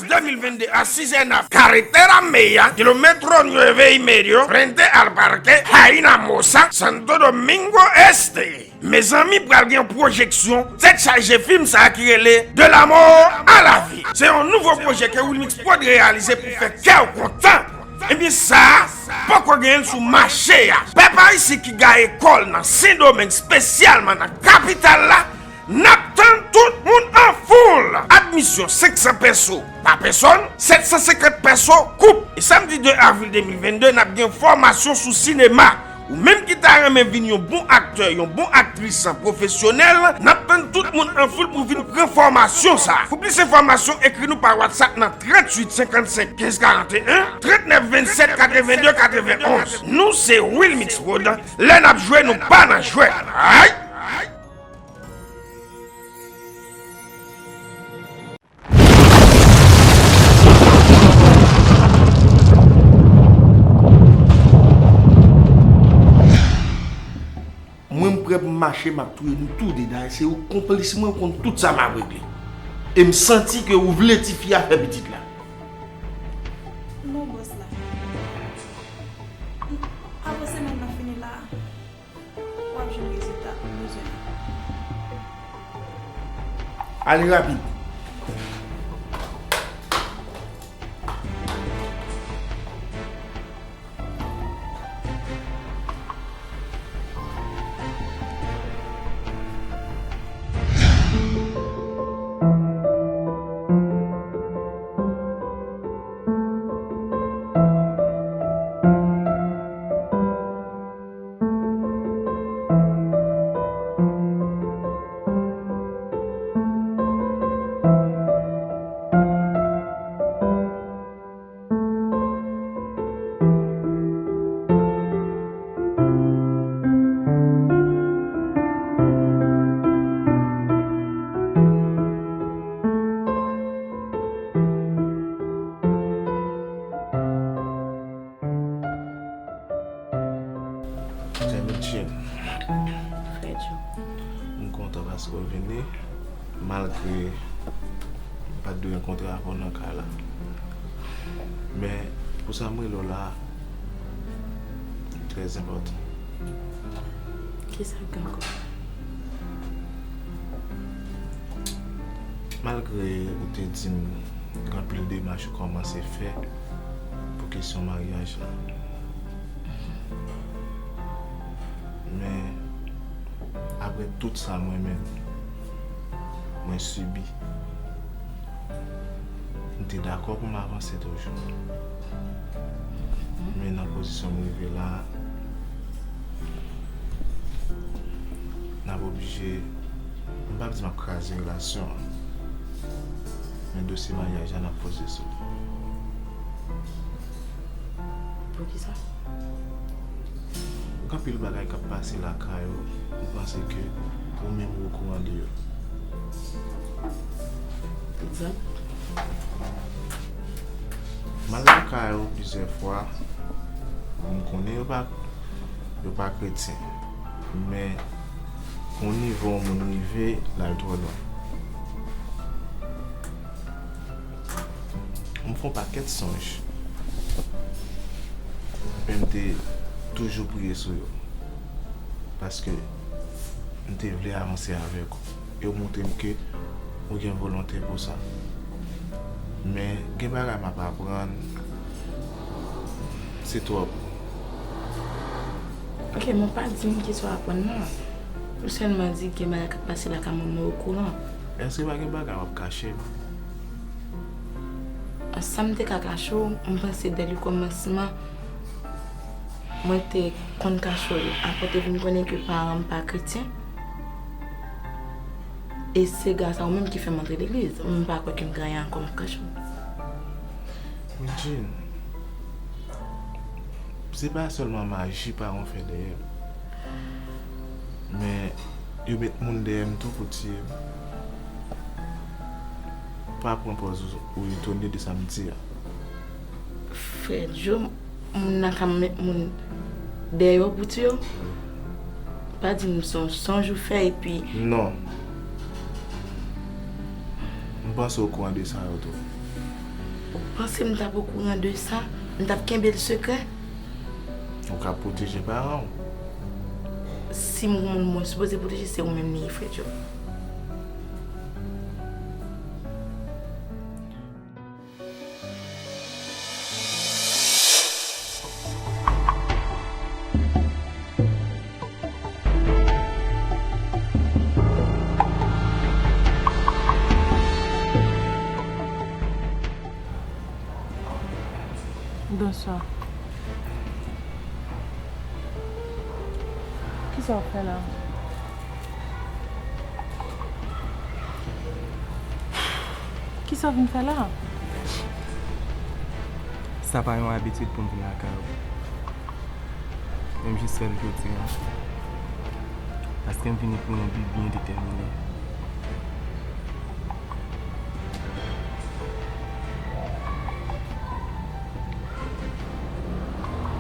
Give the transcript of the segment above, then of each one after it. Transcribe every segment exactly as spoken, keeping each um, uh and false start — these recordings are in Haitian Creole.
de mil vennde a sizè n ap Carretera Mea, kilómetro nueve y medio, frente al Parque Jaina Mosa, Santo Domingo Este. Mezanmi, pral gen yon pwojeksyon tèt chaje fim sa a ki rele De la mort à la vie. Se yon nouvo pwojè ke Wilmix Prod reyalize pou fè kè w kontan. Ebyen sa a, poko genyen l sou mache a. Pèp ayisyen ki gaye kò l nan Sendomeng, espesyalman nan kapital la, n ap tann tout moun an foul. Admisyon senk san pèso pa pèsòn, sèt san senkant pèso koup. E samdi de avril de mil vennde, n ap gen fòmasyon sou sinema. Ou menm ki ta renmen vin yon bon aktè, yon bon aktris pwofesyonèl, n ap tann tout moun an foul pou vin pran fòmasyon sa a. Pou plis enfòmasyon, ekri nou pa WhatsApp nan tranntuit senkannsenk kenz karanteyen, trannèf vennsèt katrevenndde katrevenonz. Nou se Wilmix Prod, lè n ap jwe, nou pa nan jwèt. Ay! Mwen, m prè pou m mache, m ap touye nou tou de. Dayè, se ou konplis mwen, ou konn tout sa m ap regle. E m santi ke ou vle tifi a fè pitit la. Non, bòs la. Avan semèn nan fini la, w ap jwenn rezilta ou bezwen an. Ale rapid. Clementine. Frè Djo. M kontan paske w vini, malgre m pa t dwe rankontre avè w nan kay la. Men, pou sa m rele w la, li trè enpòtan. Kisa k gen ankò? Malgre ou te di m gen anpil demach ou kòmanse fè pou kesyon maryaj la. Men, apre tout sa mwen menm, mwen sibi, m te dakò pou m avanse toujou. Men nan pozisyon m rive la a, n ap oblije, m p ap di m ap kraze relasyon an, men dosye maryaj la n ap poze sou li. Poukisa? Gen anpil bagay k ap pase lakay ou, m panse ke ou menm ou okouran de yo. Egzanp? M al lakay ou plizyè fwa, m konnen yo pa, yo pa kretyen, men gon nivo yon moun rive, l al twò lwen. M fè yon pakèt sonj. Men m te toujou priye sou yo. Paske m te vle avanse avèk ou. E w montre m ke ou gen volonte pou sa. Men gen bagay m ap aprann, se twòp. Ok, men w pa di m kisa w aprann nan. Ou sèlman di gen bagay k ap pase lakay moun, mwen okouran. Èske pa gen bagay w ap kache m? Sa m te ka kache w, m panse dèpi kòmansman, mwen te konn kache w. Apre w te vin konnen ke paran m pa kretyen. E se gras a ou menm ki fè m antre legliz. M pa kwè ke m gen anyen ankò m ap kache w. Medjine, se pa sèlman maji paran w fè dèyè m, men yo met moun dèyè m tou pou tiye m. Pa pran pòz ou, ou etone de sa m di a. Frè Djo, moun nan ka met moun dèyè w pou tiye w? Pa di m se yon sonj ou fè epi. Non. M panse w okouran de sa yo tou. Panse m t ap okouran de sa, m t ap kenbe l sekrè. Ou ka pwoteje paran w. Si m gon moun mwen sipoze pwoteje, se ou menm li ye, frè Job. Bonswa. Kisa w ap fè la? Kisa w vin fè la? Sa pa yon abitid pou m vin lakay ou. Men m jis fè l jodi a. Paske m vini pou yon bi byen detèmine.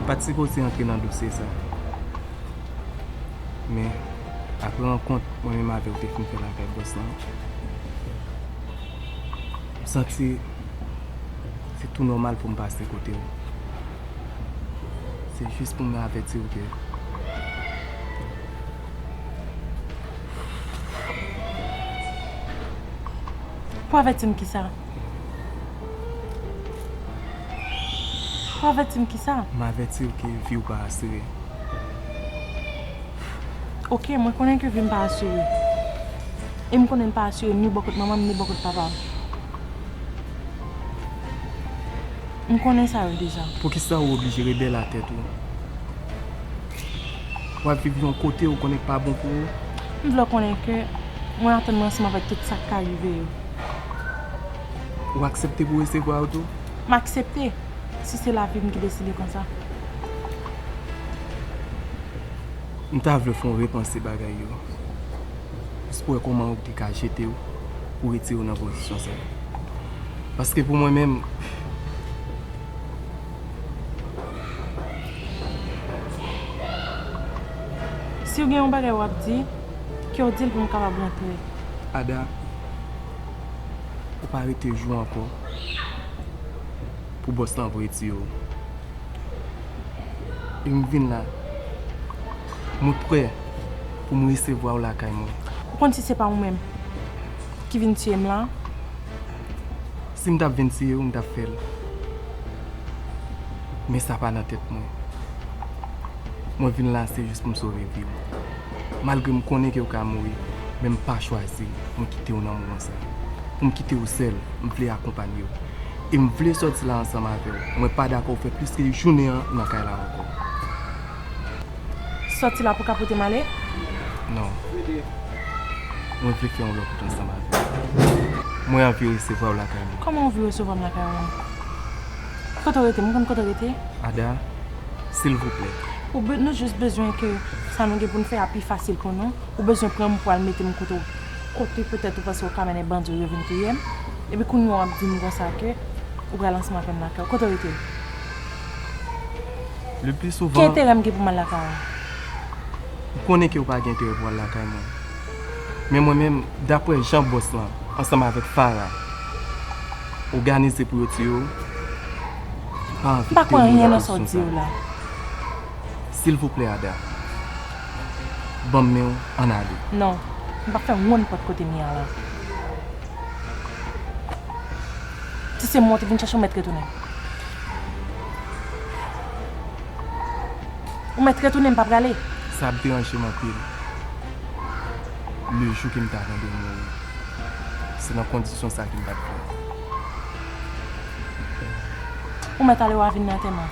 M pa t sipoze antre nan dosye sa. Men, apre rankont mwen menm avè w te fin fè lakay bòs lan, m santi se tou nòmal pou m pase kote w. Se jis pou m avèti w ke Pou avèti m kisa? Pou avèti m kisa? M avèti w ke vi w pa asire. Oke, mwen konnen ke vi m pa asire. E m konnen l pa asire ni bò kot manman m, ni bò kot papa m. M konnen sa yo deja. Poukisa ou oblije rebèl a tèt ou? W ap viv yon kote ou konnen k pa bon pou ou? M vle w konnen ke mwen atann mwen ansanm avèk tout sa k ka rive yo. Ou aksepte pou w resevwa yo tou? M aksepte, si se lavi m ki deside konsa. M ta vle fè w repanse bagay yo. Jis pou w wè kòman ou te ka jete w pou w retire w nan pozisyon sa a. Paske pou mwen menm, si w gen yon bagay w ap di, ke w di l pou m kapab rantre. Ada, ou pa rete jou ankò pou bòs lan voye tiye w. E m vin la. Mwen prè pou m resevwa w lakay mwen. Ou konn si se pa ou menm ki vin tiye m la? Si m t ap vin tiye w, m t ap fè l. Men sa pa nan tèt mwen. Mwen vin la, se jis pou m sove vi w. Malgre m konnen ke w ka mouri, men m pa chwazi pou m kite w nan moman sa. Pou m kite w sèl, m vle akonpanye w. E m vle sòti la ansanm avè w. Mwen pa dakò w fè plis ke jounen an nan kay la ankò. Sòti la pou ka pote m ale? Non. Mwen vle fè yon lòt wout ansanm avè w. Mwen anvi resevwa w lakay mwen. Kòman w anvi resevwa m lakay ou an? Kote w rete? M konn kote w rete? Ada, silvouplè. Ou be-, nou jis bezwen ke sa nou gen pou n fè a pi fasil pou nou. Ou bezwen pran m pou al mete m kote w, kote petèt ou panse w ka mennen bandi ou yo vin touye m. Epi kounye a w ap di m konsa ke ou pral ansanm avè m lakay ou. Kote w rete? Le pli souvan. Ki enterè m gen pou m al lakay ou? M konnen ke w pa gen enterè pou w al lakay mwen. Men mwen menm, daprè jan bòs lan, ansanm avèk Farah, òganize pou yo tiye w, m pa anvi demoun nan pozisyon sa. M pa kwè anyen nan sa w di yo la. Silvouplè, Ada. Ban m men w, ann ale. Non, m p ap fè wonn pòt kote m ye a la. Si se mwen w te vin chache, w mèt retounen. Ou mèt retounen, m pa prale. Sa ap deranje m anpil. Le jou ke m ta tande w mouri, se nan kondisyon sa ke m t ap viv. Ou mèt ale, w a vin nan antèman.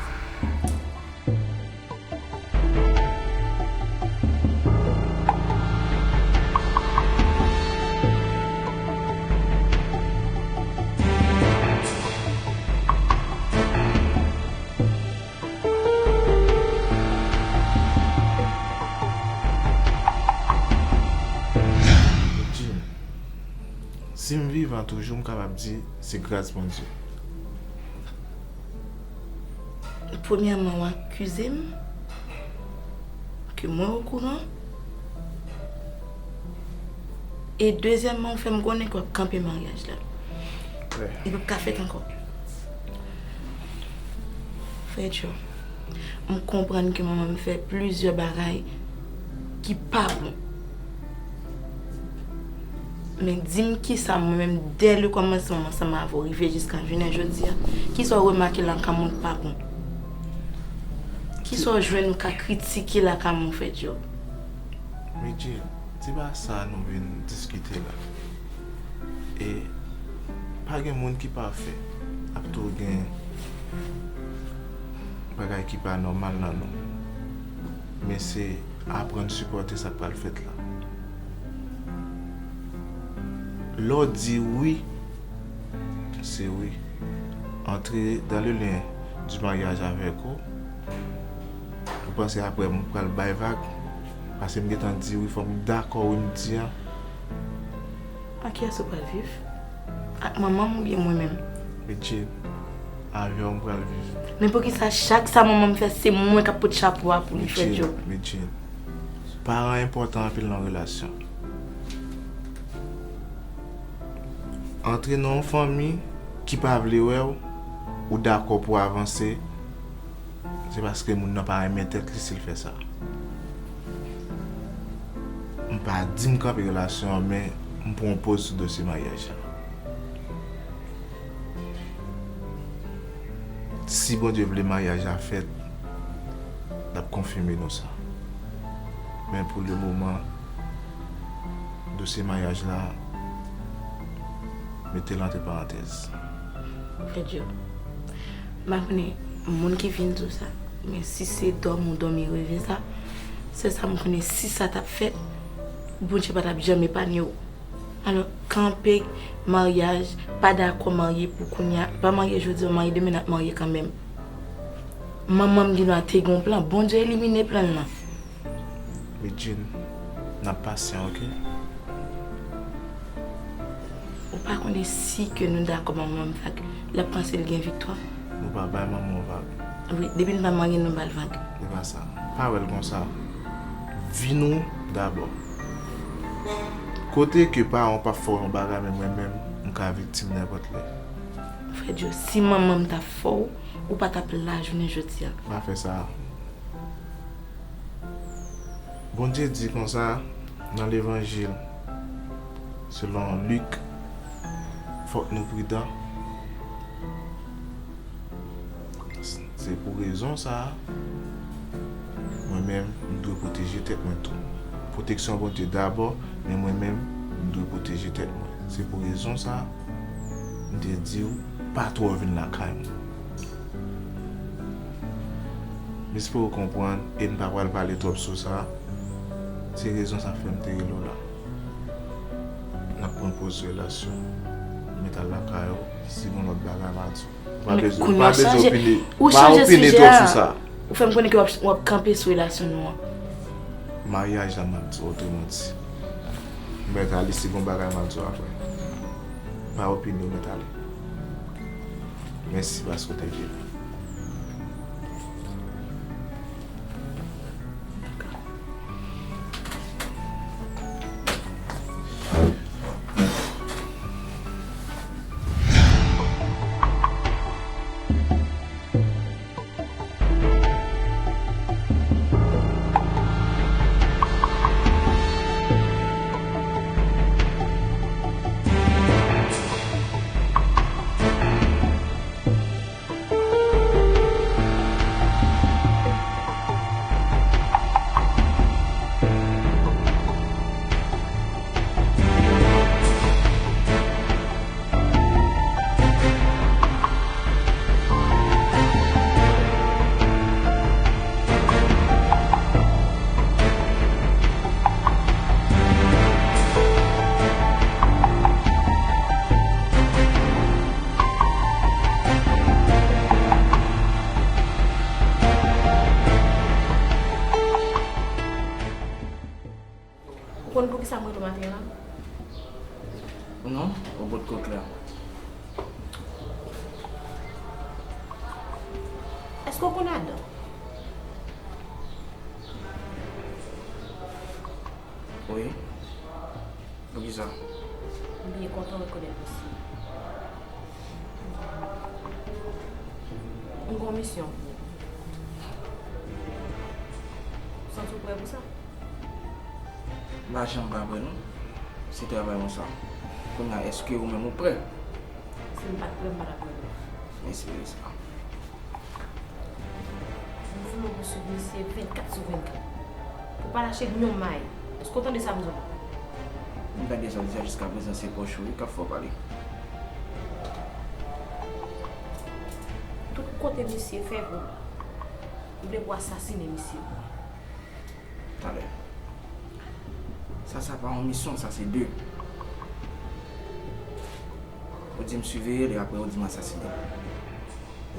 Jim, si m vivan toujou, m kapab di se gras Bondye. Premyèman, w akize m ke mwen okouran. E dezyèmman, w fè m konnen ke w ap kanpe maryaj la. Li p ap ka fèt ankò. Frè Joe, m konprann ke manman m fè plizyè bagay ki pa bon. Men di m kisa mwen menm, dè le kòmansman m ansanm avè w rive jiska jounen jodi a, kisa w remake lakay mwen k pa bon? Kisa w jwenn ou ka kritike lakay mwen, Frè Joe? Bridget, se pa sa nou vin diskite la. E pa gen moun ki pafè. Ap toujou gen bagay ki pa nòmal nan nou. Men se aprann sipòte sa k pral fèt la. Lè w di wi, se wi. Antre dans le lien du mariage avèk ou. Ou panse apre m pral bay vag? Paske m gentan di wi, fò m dakò wi m di an. Ak kiyès ou pral viv? Ak manman m oubyen mwen menm? Bridget, avè w m pral viv. Men poukisa chak sa manman m fè, se mwen k ap pot chapo a pou li, Frè Joe? Bridget, paran enpòtan anpil nan relasyon. Antre nan yon fanmi ki pa vle wè w, ou dakò pou avanse, se paske moun nan pa renmen tèt li si l fè sa. M pa di m kanpe relasyon an, men m pran yon poz sou dosye maryaj la. Si Bondye vle maryaj la fèt, l ap konfime nou sa. Men pou le moman, dosye maryaj la, mete l antre parantèz. Frè Joe, m pa konnen moun ki vin di w sa, men si se dòmi w dòmi reve sa, sèl sa m konnen, si sa t ap fèt, Bondye pa t ap janm epanye w. Alò, kanpe maryaj, pa dakò marye pou kounye a, pa marye jodi a, marye demen, n ap marye kanmenm. Manman m gendwa te gen yon plan, Bondye elimine plan l lan. Bridget, n ap pasyan, oke? Ou pa konnen si ke nou dakò ban manman m vag, l ap panse l gen viktwa? Nou pa bay manman w vag. Wi, depi n pa marye, nou ba l vag. Se pa sa. Pa wè l konsa. Vi nou dabò. Kote ke paran w p ap fè w yon bagay, men mwen menm, m ka viktim nenpòt lè. Frè Joe, si manman m t ap fè w, ou pa t ap la jounen jodi a. Pa fè sa. Bondye di konsa nan levanjil selon Lik, fòk nou pridan. Se pou rezon sa a, mwen menm, m dwe pwoteje tèt mwen tou. Pwoteksyon Bondye dabò, men mwen menm, m dwe pwoteje tèt mwen. Se pou rezon sa a, m te di w pa twò vin lakay mwen. M espere w konprann e m pa pral pale twòp sou sa. Se rezon sa k fè m te rele w la. N ap pran poz relasyon. M mèt al lakay ou. Si gen lòt bagay, m a di w. Ou pa bezwen, ou pa bezwen opine, ou pa opine twòp sou sa. Ou fè m konnen ke w ap, w ap kanpe sou relasyon nou an. Maryaj la, m ap di w, ou te manti. M mèt ale, si gen bagay, m ap di w apre. Pa opine, ou mèt ale. Mèsi paske w te vini. Ou konn poukisa m rele w maten an la? Non, ou potko klè. Èske w konn Adam? Wi. Poukisa? M byen kontan rekonèt misye. M gen yon misyon pou ou. Pou sa. Lajan m pa prè non. Se travay mwen sa. Kounye a, èske ou menm ou prè? Si m pa t prè, m pa t ap prè non. M espere sa. M vle w pou swiv misye vennkat sou vennkat. Pou pa lache l yon may. Èske w tande sa m di w la? M tande sa w di a, jiskaprezan se pòch ou wi k ap fè w pale. Tout kote misye fè pou la, m vle pou w asasinen misye pou mwen. Talè. Sa, sa pa yon misyon, sa se de. Ou di m siveye l, e apre ou di m asasinen l.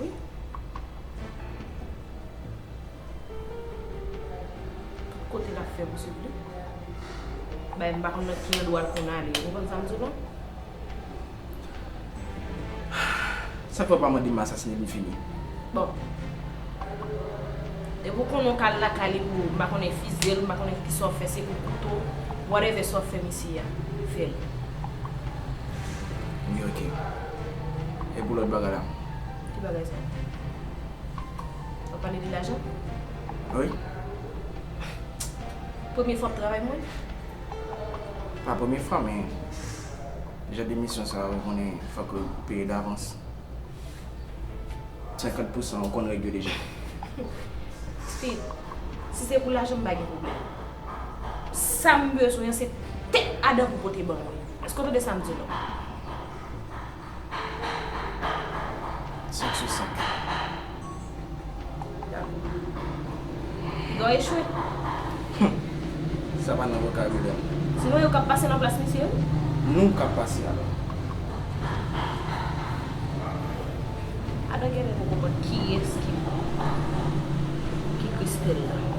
Wi. Tout kote l ap fè pou swiv li. Bay m pa konn nan ki andwa l konn ale. Ou konprann sa m di w la? Sa k fè w pa mande m asasinen l m fini? Bon. Depi w konnen w ka al lakay li pou, m pa konnen fizye l, m pa konnen kisa w fè, se pou kouto, whatever sa w fè misye a, fè l. Wi, ok. E pou lòt bagay la? Ki bagay sa? W ap pale de lajan? Wi. Premye fwa w ap travay mwen? Pa premye fwa, men jan de misyon sa yo, ou konnen fòk ou peye davans. Senkant pousan, ou konn règ yo deja. Speed, si se pou lajan, m pa gen pwoblèm. Sa m bezwen an, se tèt Adam pou pote ban mwen. Èske w tande sa m di w la? Senk sou senk. Piga w echwe. Sa pa nan vokabilè m. Sinon, yo k ap pase nan plas misye, wi. Nou k ap pase alò. Adan genlè nou konprann kiyès ki, ki Christelle la.